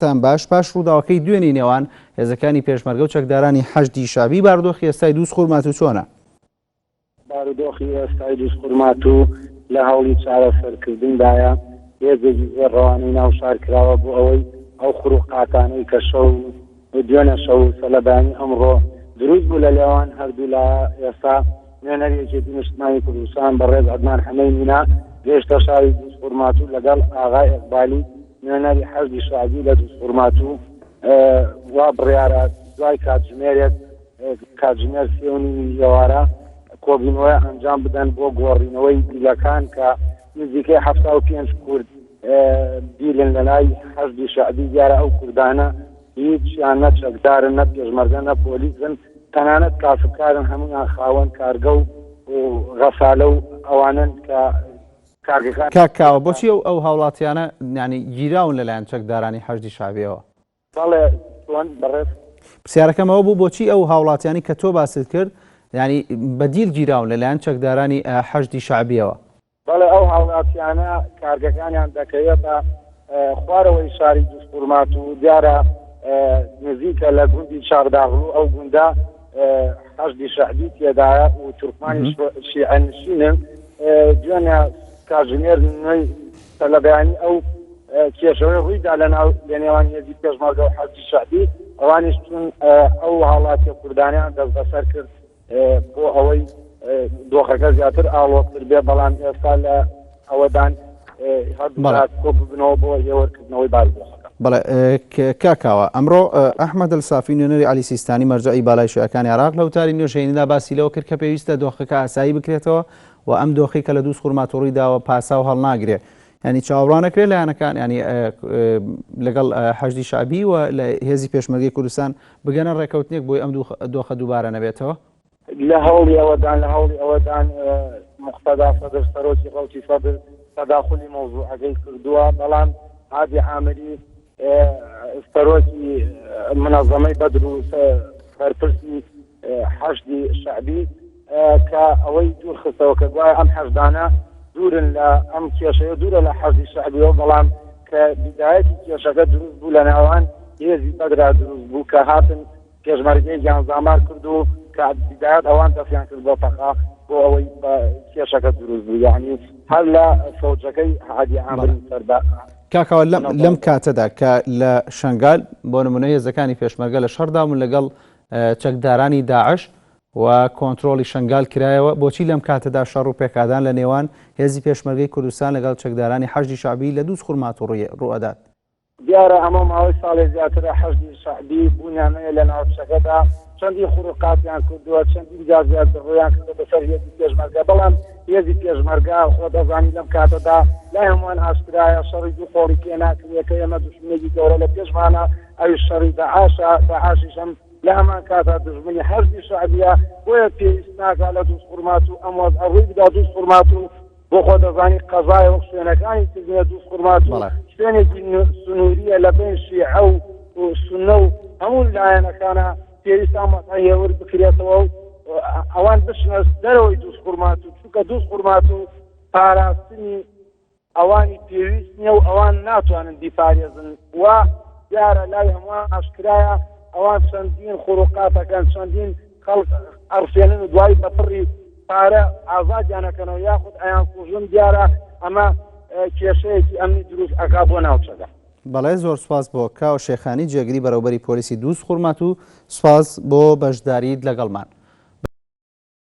کاتتان باش، پاش ڕووداوەکەی دوێنێی نێوان هێزەکانی پێشمەرگە و چەکدارانی حەشدی شەعبی بارودۆخی ئێستای دووزخورماتوو چۆنە؟ بارودۆخی ئێستای دووزخورماتوو لە هەوڵی چارەسەرکردندایە، هێزێکی زۆر ڕەوانەی ناو شار کراوە بۆ ئەوەی ئەو خروقاتانەی کە شەو دوێنێ شەو و سەلەبەیانی ئەمڕۆ دروست بوو لە لێوان هەردوولا ئێستا نوێنەری یەکێتی نیشتمانی کوردستان بەڕێز عەدنان حەمەی مینا گەیشتە شاری دووزخورماتوو لەگەڵ ئاغای ئیقبالی نوێنەری حەشدی شەعبی لە دووزخورماتوو وا بڕیارە دوای کاتژمێرێک کاتژمێر سێ و نیوی ئێوارە کۆبوونەوە ئەنجام بدەن بۆ گۆڕینەوەی دیلەکان کە نزیکەی 75 کورد دیلن لەلای حەشدی شەعبی دیارە ئەو کوردانە هیچیان نە چەکدارن نە پێشمەرگە نە پۆلیسن تەنانەت کاسبکارن هەمویان خاوەن کارگە و غەسالە و ئەوانن کە کارگەکان کاک کاوە بۆچی ئەو ئەو هاوڵاتیانە یانی گیراون لەلایەن چەکدارانی حەشدی شەعبیەوە؟ بەڵێ چۆن بەڕێز؟ پرسیارەکەم ئەوە بوو بۆچی ئەو هاوڵاتیانی کە تۆ باست کرد یانی بە دیل گیراون لەلایەن چەکدارانی حەشدی شەعبیەوە؟ بەڵێ ئەو هاوڵاتیانە کارگەکانیان دەکەوێتە خوارەوەی شاری دوزخورماتوو، دیارە نزیکە لە گوندی چاغداغلو، ئەو گوندە حەشدی شەعبی تێدایە و تورکمانی شیعە نشینن. دوێنێ کاتژمێر نۆی سەرلەبەیانی ئەو کێشەوەی ڕوویدا لەناو لە نێوان هێزی پێشمەرگە و حەشدی شەعبی، ئەوانیش چوون ئەو هاوڵاتیە کوردانیان دەستبەسەر کرد. بۆ ئەوەی دۆخەکە زیاتر ئاڵۆزتر بێ، بەڵام ئێستا لە ئەوەدان هەردوولا کۆ ببنەوە بۆ هێورکردنەوەی بارودۆخەکە. بەڵێ کاک کاوە، ئەمڕۆ ئەحمەد ئەلسافی نوێنەری عەلی سیستانی مەرجەعی بالای شیعەکانی عێراق لە وتاری نوێژ هەینیدا باسی لەوە کرد کە پێویستە دۆخەکە ئاسایی بکرێتەوە و ئەم دۆخەی کە لە دووزخورماتوو ڕووی داوە پاساو هەڵناگرێ یانی چاوەڕوان ئەکرێ لایەنەکان یانی لەگەڵ حەشدی شەعبی و لە هێزی پێشمەرگەی کوردستان بگەنە ڕێکەوتنێک بۆی ئەم دۆخە دووبارە نەبێتەوە؟ لە هەوڵی ئەوەدان لە هەوڵی ئەوەدان موقتەدا سەدر سەرۆکی ڕەوتی سەدر تەداخولی مەوزوعەکەی کردووە بەڵام هادی عامری سەرۆکی منەزەمەی بەدر و بەرپرسی حەشدی شەعبی کە ئەوەی دوور خستەوە کە گوایە ئەم حەشدانە دوورن لە ئەم کێشەیە دوورە لە حەشدی شەعبیەوە بەڵام کە بیدایەتی کێشەکە دروست بوو لە ناوان هێزی بەدرا دروست بوو کە هاتن پێشمەرگەی گیانزامار کرد و کە بیدایەت ئەوان دەستیان کرد بۆ تەقە بۆ ئەوەی کێشەکە دروست بوو یعنی هەر لە فەوجەکەی هادی عامری سەر بە کاکەوە لەم کاتەدا کە لە شنگال بۆ نمونە هێزەکانی پێشمەرگە لە شەڕداون لەگەڵ چەکدارانی داعش و کۆنترۆڵی شەنگال کرایەوە، بۆچی لەم کاتەدا شەڕ و پێکادان لە نێوان هێزی پێشمەرگەی کوردستان لەگەڵ چەکدارانی حەشدی شەعبی لە دووزخورماتوو ڕووئەدات؟ دیارە ئەمە ماوەی ساڵێ زیاترە حەشدی شەعبی بوونیان هەیە لە ناوچەکەدا، چەندین خروقاتیان کردووە، چەندین جار زیاتر ڕوویان کردۆتە سەر هێزی پێشمەرگە، بەڵام هێزی پێشمەرگە خۆت ئەزانی لەم کاتەدا لای هەمووان ئاشکرایە شەڕی دوو قۆڵی پێ ناکرێ کە ئێمە دوژمنێکی گەورە لە پێشمانە ئەویش شەڕی داعشە، داعشیش هەم لە هەمان کاتدا دوژمنی حەشدی شەعبیە، بۆیە پێویست ناکا لە دووزخورماتوو ئەم وەزعە ڕووی بدا، دووزخورماتوو بۆ خۆ دەزانی قەزایە وەک شوێنەکانی تر نیە، دووزخورماتوو شوێنێکی سنووریە لە بەین شیعە و سوننە و هەموو لایەنەکانە، پێویستە ئەم وەزعە هێور بکرێتەوە و ئەوان بچنە دەرەوەی دووزخورماتوو، چونکە دووزخورماتوو پاراستنی ئەوانی پێویست نیە و ئەوان ناتوانن بیپارێزن و دیارە لای هەمووان ئاشکرایە ئەوان چەندین خروقات ئەکەن چەندین خەڵک ئەڕفێنن و دوایی بە پڕی پارە ئازادیان ئەکەنەوە یاخود ئەیانکوژن دیارە ئەمە کێشەیەکی ئەمنی دروست ئەکا بۆ ناوچەکە. بەڵێ زۆر سوپاس بۆ کاوە شێخانی جێگری بەڕێوبەری پۆلیسی دووزخورماتوو سوپاس بۆ بەشداریت لەگەڵمان.